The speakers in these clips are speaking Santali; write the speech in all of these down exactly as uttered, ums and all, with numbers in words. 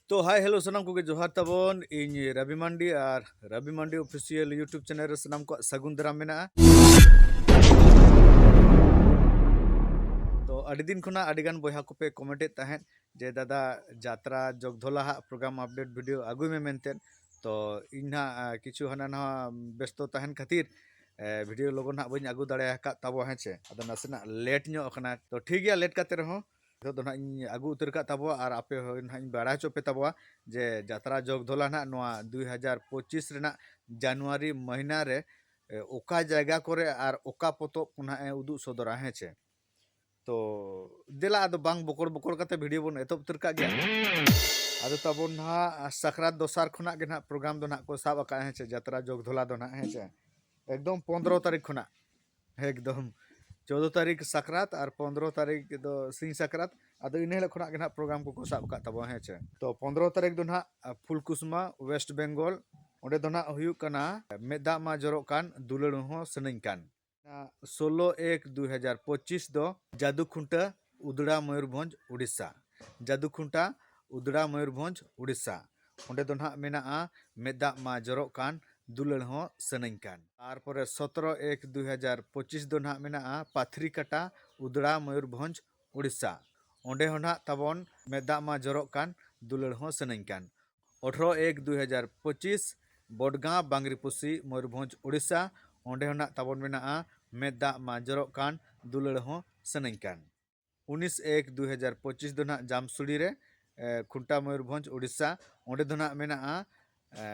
ᱛᱚ ᱦᱟᱭ ᱦᱮᱞᱳ ᱥᱟᱱᱟᱢ ᱠᱚᱜᱮ ᱡᱚᱦᱟᱨ ᱛᱟᱵᱚᱱ᱾ ᱤᱧ ᱨᱟᱵᱤ ᱢᱟᱱᱰᱤ ᱟᱨ ᱨᱟᱵᱤ ᱢᱟᱱᱰᱤ ᱚᱯᱷᱤᱥᱤᱭᱟᱞ YouTube ᱪᱮᱱᱮᱞ ᱨᱮ ᱥᱟᱱᱟᱢ ᱠᱚᱣᱟᱜ ᱥᱟᱹᱜᱩᱱ ᱫᱟᱨᱟᱢ ᱢᱮᱱᱟᱜᱼᱟ᱾ ᱛᱚ ᱟᱹᱰᱤ ᱫᱤᱱ ᱠᱷᱚᱱᱟᱜ ᱟᱹᱰᱤ ᱜᱟᱱ ᱵᱚᱭᱦᱟ ᱠᱚᱯᱮ ᱠᱚᱢᱮᱱᱴ ᱮᱫ ᱛᱟᱦᱮᱸᱫ ᱡᱮ ᱫᱟᱫᱟ ᱡᱟᱛᱨᱟ ᱡᱚᱜᱽᱫᱷᱚᱞᱟ ᱦᱟᱜ ᱯᱨᱳᱜᱨᱟᱢ ᱟᱯᱰᱮᱴ ᱵᱷᱤᱰᱤᱭᱳ ᱟᱹᱜᱩᱭ ᱢᱮ ᱢᱮᱱᱛᱮ᱾ ᱛᱚ ᱤᱧ ᱱᱟᱦᱟᱜ ᱠᱤᱪᱷᱩ ᱦᱟᱱᱟ ᱱᱟᱣᱟ ᱵᱮᱥᱛᱚ ᱛᱟᱦᱮᱱ ᱠᱷᱟᱹᱛᱤᱨ ᱵᱷᱤᱰᱤᱭᱳ ᱞᱚᱜᱚᱱ ᱱᱟᱦᱟᱜ ᱵᱟᱹᱧ ᱟᱹᱜᱩ ᱫᱟᱲᱮ ᱟᱠᱟᱫ ᱛᱟᱵᱚ, ᱦᱮᱸ ᱪᱮ᱾ ᱟᱫᱚ ᱱᱟᱥᱮᱱᱟᱜ ᱞᱮᱴ ᱧᱚᱜ ᱟᱠᱟᱱᱟ᱾ ᱛᱚ ᱴᱷᱤᱠ ᱜᱮᱭᱟ, ᱞᱮᱴ ᱠᱟᱛᱮ ᱨᱮᱦᱚᱸ ᱱᱤᱛᱚᱜ ᱫᱚ ᱱᱟᱦᱟᱜ ᱤᱧ ᱟᱹᱜᱩ ᱩᱛᱟᱹᱨ ᱠᱟᱜ ᱛᱟᱵᱚᱣᱟ ᱟᱨ ᱟᱯᱮ ᱦᱚᱸ ᱱᱟᱦᱟᱜ ᱤᱧ ᱵᱟᱲᱟᱭ ᱦᱚᱪᱚ ᱯᱮ ᱛᱟᱵᱚᱣᱟ ᱡᱮ ᱡᱟᱛᱨᱟ ᱡᱚᱜᱽᱫᱷᱚᱞᱟ ᱱᱟᱦᱟᱜ ᱱᱚᱣᱟ ᱫᱩᱭ ᱦᱟᱡᱟᱨ ᱯᱚᱸᱪᱤᱥ ᱨᱮᱱᱟᱜ ᱡᱟᱱᱩᱣᱟᱨᱤ ᱢᱟᱹᱦᱱᱟᱹ ᱨᱮ ᱮ, ᱚᱠᱟ ᱡᱟᱭᱜᱟ ᱠᱚᱨᱮ ᱟᱨ ᱚᱠᱟ ᱯᱚᱛᱚᱵ ᱠᱚ ᱱᱟᱦᱟᱜ ᱮ ᱩᱫᱩᱜ ᱥᱚᱫᱚᱨᱟ, ᱦᱮᱸ ᱪᱮ᱾ ᱛᱚ ᱫᱮᱞᱟ ᱟᱫᱚ ᱵᱟᱝ ᱵᱚᱠᱚᱲ ᱵᱚᱠᱚᱲ ᱠᱟᱛᱮ ᱵᱷᱤᱰᱤᱭᱳ ᱵᱚᱱ ᱮᱛᱚᱦᱚᱵ ᱩᱛᱟᱹᱨ ᱠᱟᱜ ᱜᱮᱭᱟ᱾ ᱟᱫᱚ ᱛᱟᱵᱚᱱ ᱱᱟᱦᱟᱜ ᱥᱟᱠᱨᱟᱛ ᱫᱚᱥᱟᱨ ᱠᱷᱚᱱᱟᱜ ᱜᱮ ᱱᱟᱦᱟᱜ ᱯᱨᱳᱜᱨᱟᱢ ᱫᱚ ᱱᱟᱦᱟᱜ ᱠᱚ ᱥᱟᱵ ᱟᱠᱟᱫᱼᱟ, ᱦᱮᱸ ᱪᱮ, ᱡᱟᱛᱨᱟ ᱡᱚᱜᱽᱫᱷᱚᱞᱟ ᱫᱚ ᱱᱟᱦᱟᱜ, ᱦᱮᱸ ᱪᱮ᱾ ᱮᱠᱫᱚᱢ ᱯᱚᱱᱫᱽᱨᱚ ᱛᱟᱹᱨᱤᱠᱷ ᱠᱷᱚᱱᱟᱜ, ᱮᱠᱫᱚᱢ ᱪᱳᱫᱽᱫᱚ ᱛᱟᱹᱨᱤᱠᱷ ᱥᱟᱠᱨᱟᱛ ᱟᱨ ᱯᱚᱱᱫᱽᱨᱚ ᱛᱟᱹᱨᱤᱠᱷ ᱫᱚ ᱥᱤᱧ ᱥᱟᱠᱨᱟᱛ᱾ ᱟᱫᱚ ᱤᱱᱟᱹ ᱦᱤᱞᱳᱜ ᱠᱷᱚᱱᱟᱜ ᱜᱮ ᱱᱟᱦᱟᱜ ᱯᱨᱳᱜᱨᱟᱢ ᱠᱚᱠᱚ ᱥᱟᱵ ᱟᱠᱟᱫ ᱛᱟᱵᱚᱱᱟ, ᱦᱮᱸ ᱪᱮ᱾ ᱛᱚ ᱯᱚᱱᱫᱽᱨᱚ ᱛᱟᱹᱨᱤᱠᱷ ᱫᱚ ᱱᱟᱦᱟᱜ ᱯᱷᱩᱞᱠᱩᱥᱢᱟ, ᱳᱭᱮᱥᱴ ᱵᱮᱝᱜᱚᱞ᱾ ᱚᱸᱰᱮ ᱫᱚ ᱱᱟᱦᱟᱜ ᱦᱩᱭᱩᱜ ᱠᱟᱱᱟ ᱢᱮᱫ ᱫᱟᱜ ᱢᱟ ᱡᱚᱨᱚᱜ ᱠᱟᱱ, ᱫᱩᱞᱟᱹᱲ ᱦᱚᱸ ᱥᱟᱹᱱᱟᱹᱧ ᱠᱟᱱ᱾ ᱥᱳᱞᱳ ᱮᱠ ᱫᱩᱭ ᱦᱟᱡᱟᱨ ᱯᱚᱸᱪᱤᱥ ᱫᱚ ᱡᱟᱫᱩ ᱠᱷᱩᱱᱴᱟᱹ, ᱩᱫᱽᱲᱟ, ᱢᱚᱭᱩᱨᱵᱷᱚᱸᱡᱽ, ᱩᱲᱤᱥᱥᱟ᱾ ᱡᱟᱫᱩ ᱠᱷᱩᱱᱴᱟ, ᱩᱫᱽᱲᱟ, ᱢᱚᱭᱩᱨᱵᱷᱚᱸᱡᱽ, ᱩᱲᱤᱥᱥᱟ᱾ ᱚᱸᱰᱮ ᱫᱚ ᱱᱟᱦᱟᱜ ᱢᱮᱱᱟᱜᱼᱟ ᱢᱮᱫ ᱫᱟᱜ ᱢᱟ ᱡᱚᱨᱚᱜ ᱠᱟᱱ, ᱫᱩᱞᱟᱹᱲ ᱦᱚᱸ ᱥᱟᱹᱱᱟᱹᱧ ᱠᱟᱱ᱾ ᱛᱟᱨᱯᱚᱨᱮ ᱥᱚᱛᱨᱚ ᱮᱠ ᱫᱩᱭ ᱦᱟᱡᱟᱨ ᱯᱚᱸᱪᱤᱥ ᱫᱚ ᱱᱟᱦᱟᱜ ᱢᱮᱱᱟᱜᱼᱟ ᱯᱟᱛᱷᱨᱤ ᱠᱟᱴᱟ, ᱩᱫᱽᱲᱟ, ᱢᱚᱭᱩᱨᱵᱷᱚᱸᱡᱽ, ᱩᱲᱤᱥᱥᱟ᱾ ᱚᱸᱰᱮ ᱦᱚᱸ ᱱᱟᱦᱟᱜ ᱛᱟᱵᱚᱱ ᱢᱮᱫ ᱫᱟᱜ ᱢᱟ ᱡᱚᱨᱚᱜ ᱠᱟᱱ, ᱫᱩᱞᱟᱹᱲ ᱦᱚᱸ ᱥᱟᱹᱱᱟᱹᱧ ᱠᱟᱱ᱾ ᱟᱴᱷᱨᱚ ᱮᱠ ᱫᱩᱭ ᱦᱟᱡᱟᱨ ᱯᱚᱸᱪᱤᱥ, ᱵᱚᱰᱜᱟᱸ, ᱵᱟᱝᱨᱤᱯᱚᱥᱤ, ᱢᱚᱭᱩᱨᱵᱷᱚᱸᱡᱽ, ᱩᱲᱤᱥᱥᱟ᱾ ᱚᱸᱰᱮ ᱦᱚᱸ ᱱᱟᱦᱟᱜ ᱛᱟᱵᱚᱱ ᱢᱮᱱᱟᱜᱼᱟ ᱢᱮᱫ ᱫᱟᱜ ᱢᱟ ᱡᱚᱨᱚᱜ ᱠᱟᱱ, ᱫᱩᱞᱟᱹᱲ ᱦᱚᱸ ᱥᱟᱹᱱᱟᱹᱧ ᱠᱟᱱ᱾ ᱩᱱᱤᱥ ᱮᱠ ᱫᱩᱭ ᱦᱟᱡᱟᱨ ᱯᱚᱸᱪᱤᱥ ᱫᱚ ᱱᱟᱦᱟᱜ ᱡᱟᱢᱥᱩᱲᱤ ᱨᱮ, ᱮ, ᱠᱷᱩᱱᱴᱟ, ᱢᱚᱭᱩᱨᱵᱷᱚᱸᱡᱽ, ᱩᱲᱤᱥᱥᱟ᱾ ᱚᱸᱰᱮ ᱫᱚ ᱱᱟᱦᱟᱜ ᱢᱮᱱᱟᱜᱼᱟ, ᱮ,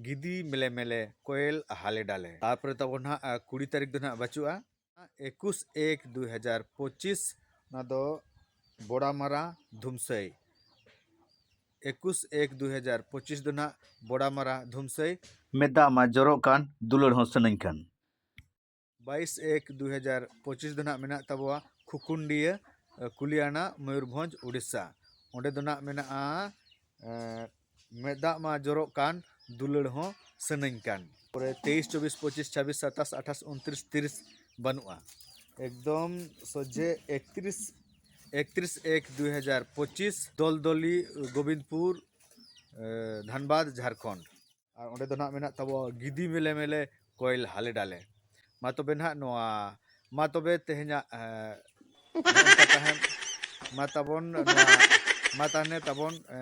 ᱜᱤᱫᱤ ᱢᱮᱞᱮ ᱢᱮᱞᱮ ᱠᱚᱭᱮᱞ ᱦᱟᱞᱮ ᱰᱟᱞᱮ᱾ ᱛᱟᱨᱯᱚᱨᱮ ᱛᱟᱵᱚᱱ ᱱᱟᱦᱟᱜ, ᱮ, ᱠᱩᱲᱤ ᱛᱟᱹᱨᱤᱠᱷ ᱫᱚ ᱱᱟᱦᱟᱜ ᱵᱟᱹᱪᱩᱜᱼᱟ᱾ ᱮᱠᱩᱥ ᱮᱠ ᱫᱩᱭ ᱦᱟᱡᱟᱨ ᱯᱚᱸᱪᱤᱥ, ᱚᱱᱟ ᱫᱚ ᱵᱚᱲᱟᱢᱟᱨᱟ ᱫᱷᱩᱢᱥᱟᱹᱭ᱾ ᱮᱠᱩᱥ ᱮᱠ ᱫᱩᱭ ᱦᱟᱡᱟᱨ ᱯᱚᱸᱪᱤᱥ ᱫᱚ ᱱᱟᱦᱟᱜ ᱵᱚᱲᱟᱢᱟᱨᱟ ᱫᱷᱩᱢᱥᱟᱹᱭ᱾ ᱢᱮᱫ ᱫᱟᱜ ᱢᱟ ᱡᱚᱨᱚᱜ ᱠᱟᱱ, ᱫᱩᱞᱟᱹᱲ ᱦᱚᱸ ᱥᱟᱹᱱᱟᱹᱧ ᱠᱟᱱ᱾ ᱵᱟᱭᱤᱥ ᱮᱠ ᱫᱩᱭ ᱦᱟᱡᱟᱨ ᱯᱚᱸᱪᱤᱥ ᱫᱚ ᱱᱟᱦᱟᱜ ᱢᱮᱱᱟᱜ ᱛᱟᱵᱚᱣᱟ ᱠᱷᱩᱠᱩᱱᱰᱤᱭᱟᱹ, ᱠᱩᱞᱤᱭᱟᱱᱟ, ᱢᱚᱭᱩᱨᱵᱷᱚᱸᱡᱽ, ᱩᱲᱤᱥᱥᱟ᱾ ᱚᱸᱰᱮ ᱫᱚ ᱱᱟᱦᱟᱜ ᱢᱮᱱᱟᱜᱼᱟ, ᱮᱸ, ᱢᱮᱫ ᱫᱟᱜ ᱢᱟ ᱡᱚᱨᱚᱜ ᱠᱟᱱ, ᱫᱩᱞᱟᱹᱲ ᱦᱚᱸ ᱥᱟᱹᱱᱟᱹᱧ ᱠᱟᱱ᱾ ᱯᱚᱨᱮ ᱛᱮᱭᱤᱥ, ᱪᱚᱵᱵᱤᱥ, ᱯᱚᱸᱪᱤᱥ, ᱪᱷᱟᱵᱵᱤᱥ, ᱥᱟᱛᱟᱥ, ᱟᱴᱷᱟᱥ, ᱩᱱᱛᱨᱤᱥ, ᱛᱤᱨᱤᱥ ᱵᱟᱹᱱᱩᱜᱼᱟ᱾ ᱮᱠᱫᱚᱢ ᱥᱚᱡᱷᱮ ᱮᱠᱛᱨᱤᱥ, ᱮᱠᱛᱨᱤᱥ ᱮᱠ ᱫᱩᱭ ᱦᱟᱡᱟᱨ ᱯᱚᱸᱪᱤᱥ, ᱫᱚᱞᱫᱚᱞᱤ, ᱜᱳᱵᱤᱱᱫᱯᱩᱨ, ᱮ, ᱫᱷᱟᱱᱵᱟᱫᱽ, ᱡᱷᱟᱲᱠᱷᱚᱸᱰ᱾ ᱟᱨ ᱚᱸᱰᱮ ᱫᱚ ᱱᱟᱦᱟᱜ ᱢᱮᱱᱟᱜ ᱛᱟᱵᱚ ᱜᱤᱫᱤ ᱢᱮᱞᱮ ᱢᱮᱞᱮ ᱠᱚᱭᱮᱞ ᱦᱟᱞᱮ ᱰᱟᱞᱮ᱾ ᱢᱟ ᱛᱚᱵᱮ ᱱᱟᱦᱟᱜ ᱱᱚᱣᱟ, ᱢᱟ ᱛᱚᱵᱮ ᱛᱮᱦᱮᱧᱟᱜ, ᱮ, ᱱᱚᱜᱼᱚ ᱱᱚᱝᱠᱟ ᱛᱟᱦᱮᱱ, ᱢᱟ ᱛᱟᱵᱚᱱ ᱱᱚᱣᱟ, ᱢᱟ ᱛᱟᱦᱮᱱ ᱛᱟᱵᱚᱱ, ᱮ,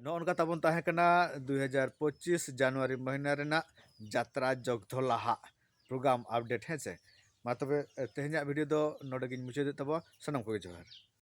ᱱᱚᱜᱼᱚ ᱱᱚᱝᱠᱟ ᱛᱟᱵᱚᱱ ᱛᱟᱦᱮᱸ ᱠᱟᱱᱟ ᱫᱩᱭ ᱦᱟᱡᱟᱨ ᱯᱚᱸᱪᱤᱥ ᱡᱟᱱᱩᱣᱟᱨᱤ ᱢᱟᱹᱦᱱᱟᱹ ᱨᱮᱱᱟᱜ ᱡᱟᱛᱨᱟ ᱡᱚᱜᱽᱫᱷᱚ ᱞᱟᱦᱟᱜ program update, ᱦᱮᱸ ᱥᱮ᱾ ᱢᱟ ᱛᱚᱵᱮ, ᱮ, ᱛᱮᱦᱮᱧᱟᱜ video ᱫᱚ ᱱᱚᱰᱮ ᱜᱤᱧ ᱢᱩᱪᱟᱹᱫᱮᱫ ᱛᱟᱵᱚᱱᱟ᱾ ᱥᱟᱱᱟᱢ ᱠᱚᱜᱮ ᱡᱚᱦᱟᱨ᱾